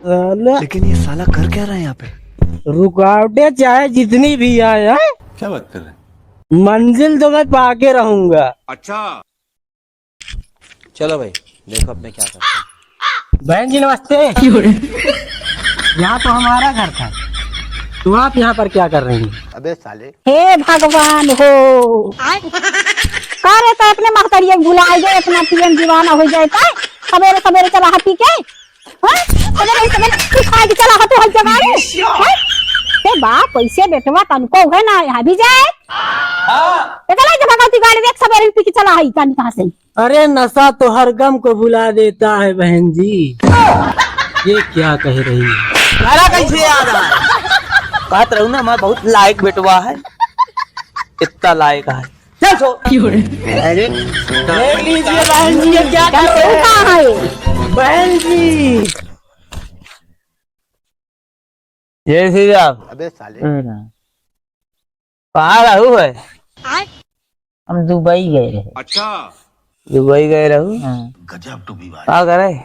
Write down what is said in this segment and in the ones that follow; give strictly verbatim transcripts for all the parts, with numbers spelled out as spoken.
साला। लेकिन ये साला कर क्या रहा है यहाँ पे? रुकावटें चाहे जितनी भी आए, हैं? क्या बात कर रहे हैं? मंजिल तो मैं पाके रहूंगा। अच्छा। चलो भाई, देखो अब मैं क्या करता हूँ। बहन जी नमस्ते। क्यों रे? यहाँ तो हमारा घर था, तो आप यहाँ पर क्या कर रही हैं? अबे साले। हे भगवान हो। का रे, तो अपने महतरिया के भुलाए गए, अपना पियन दीवाना होइ जाए, का? सबेरे सबेरे चला हटी के? हाँ? सबेरे सबेरे तू खाए के चला हटो हल जगाड़े? हाँ? ते बाप, पैसे बेटवा तनको है ना, यहाँ भी जाए? हाँ। ते चला के भगवती गाड़ी देख, सबेरे पी के चला है, कहाँ से? अरे, नशा तो हर गम को भुला देता है बहन जी। ये क्या कह रही है? तारा कैसे याद आया? कहत रहू ना, हमार बहुत लायक बेटवा है, इतना लायक है। चल सो। अरे, देख लीजिए बहन जी, ये क्या कर रहे हैं? बहन जी। जय श्री राम। अबे साले। कहाँ रहू है? हम दुबई गए रहे। अच्छा। दुबई गए रहू? हाँ। गजब टूपी वाला। का करे?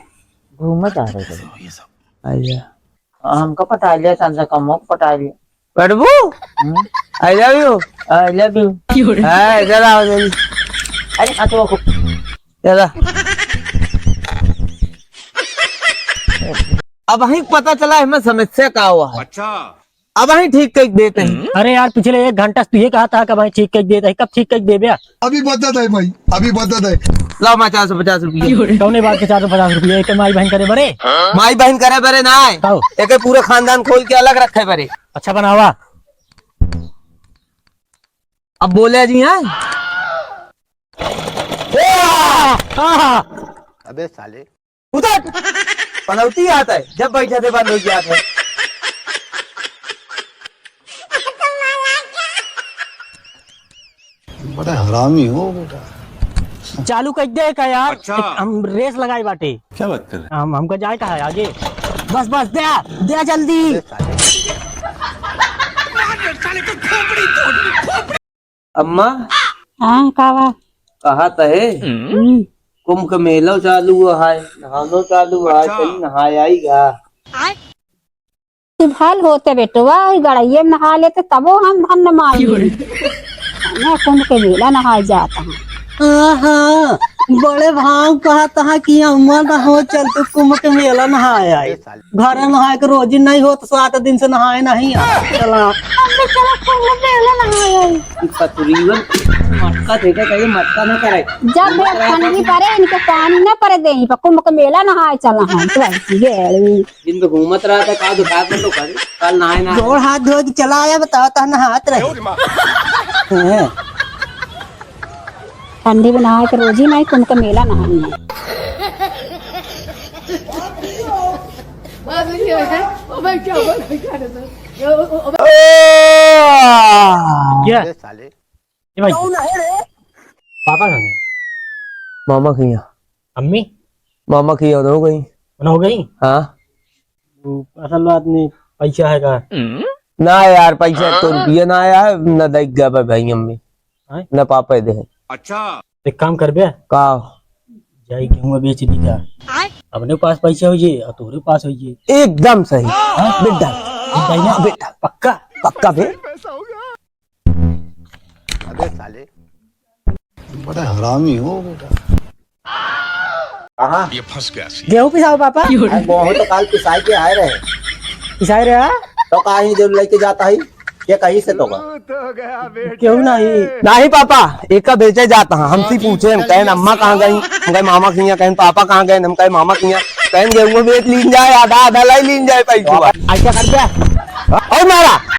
घूमत आ रहे थे। ये सब। अच्छा। हमका पटा लिया, संजय कमो को पटा लिया। पटबू? हम्म। I love you। I love you। हाँ, इधर आओ जल्दी। अरे, हाँ, तो चला। अबहीं पता चला है, हमें समस्या का हुआ है। अच्छा। अबहीं ठीक कइ देत ही। अरे यार, पिछले एक घंटा से तू ये कहत हा कि अबहीं ठीक कइ देत ही, कब ठीक कइ देबे? अभी बदत है भाई, अभी बदत है। लाओ मैं चार सौ पचास रुपया। कौने बात के चार सौ पचास रुपया? एक माई बहन करे बरे? माई बहन करे बरे ना है। काओ? एक पूरा खानदान खोल के अलग रखे बरे। अच्छा बनावा। अब बोले जी हैं? ए, आ, आ, आ। अबे साले। उधर पनौती आता है, जब बैठे थे बंद हो जाते हैं। बड़ा हरामी हो बेटा। चालू कर दे का यार? अच्छा। एक हम रेस लगाई बाटे। क्या बात कर रहे हैं? हम, हमका जाए का है आगे। बस, बस, दे, दे जल्दी। अम्मा। हाँ, का बा? कहा त है, हम्म। कुंभ के मेलो चालू है, नहानो चालू है, अच्छा। चली नहाए आई गा। तू भल होते बेटवा, ई गड़ैये में नहा लेते, तबो हम धन्य मानी। ना कुंभ के मेला नहाए जात हैं। हाँ, हाँ, बड़े भाव कहत हैं कि अम्मा ना हो, चल तू कुंभ के मेला नहाए आई। घरे नहाए के रोजी नहीं होत, सात दिन से नहाए नहीं आ। चला। अम्मा चला, कुंभ मेला नहाए आई। ई पतुरीवन मटका देखे कहिए, मटका ना करे। जब मटका ठंडी करे। पड़े, इनके पानी ना पड़े देही पर कुंभ के मेला नहाए चला हम। तो ऐसी है। दिन तो घूमत रहता, का दुकान पर तो करे, कल नहाए ना। गोड़ हाथ धो के चला आया, बताओ तो नहात रहे। हैं। ठंडी में नहाए के रोजी नहीं, कुंभ के मेला नहाई है। क्या? अबे साले। ए भाई। पापा कहाँ गए? मामा के यहाँ। अम्मी? मामा के यहाँ हो गई। हो गई? हाँ। वो असल बात नहीं, पैसा है का? ना यार, पैसा तो रुपया ना आया है, ना देख गया भाई, भाई अम्मी। हैं? ना पापा दे हैं। अच्छा। एक काम करबे? का? जाई गेहूं बेच दी का? आय? अपने पास पैसा हो जे और तोरे पास हो जे। एकदम सही। हाँ? बेटा। बेटा ही ना? बेटा। पक्का? पक्का बे। अबे साले। बड़ा हरामी हो बेटा। कहाँ? ये फंस गया सी। गेहूं पिसाओ पापा। अरे, गेहूं तो काल पिसाई के आए रहे। पिसाई रहे, हाँ? तो कहीं जो लेके जाता है, ये कहीं से तो का? केहू नहीं। नहीं पापा, एका बेचे जाता है। हमसे पूछे, हम कहें, "अम्मा कहाँ गई?" हम कहें, "मामा के यहाँ।" कहें, "पापा कहाँ गए?" हम कहें, "मामा के यहाँ।" कहें, "गेहूं बेच लीन जाए, आधा आधा लाई लीन जाए पैसा।" ऐसा कर दिया। और मारा।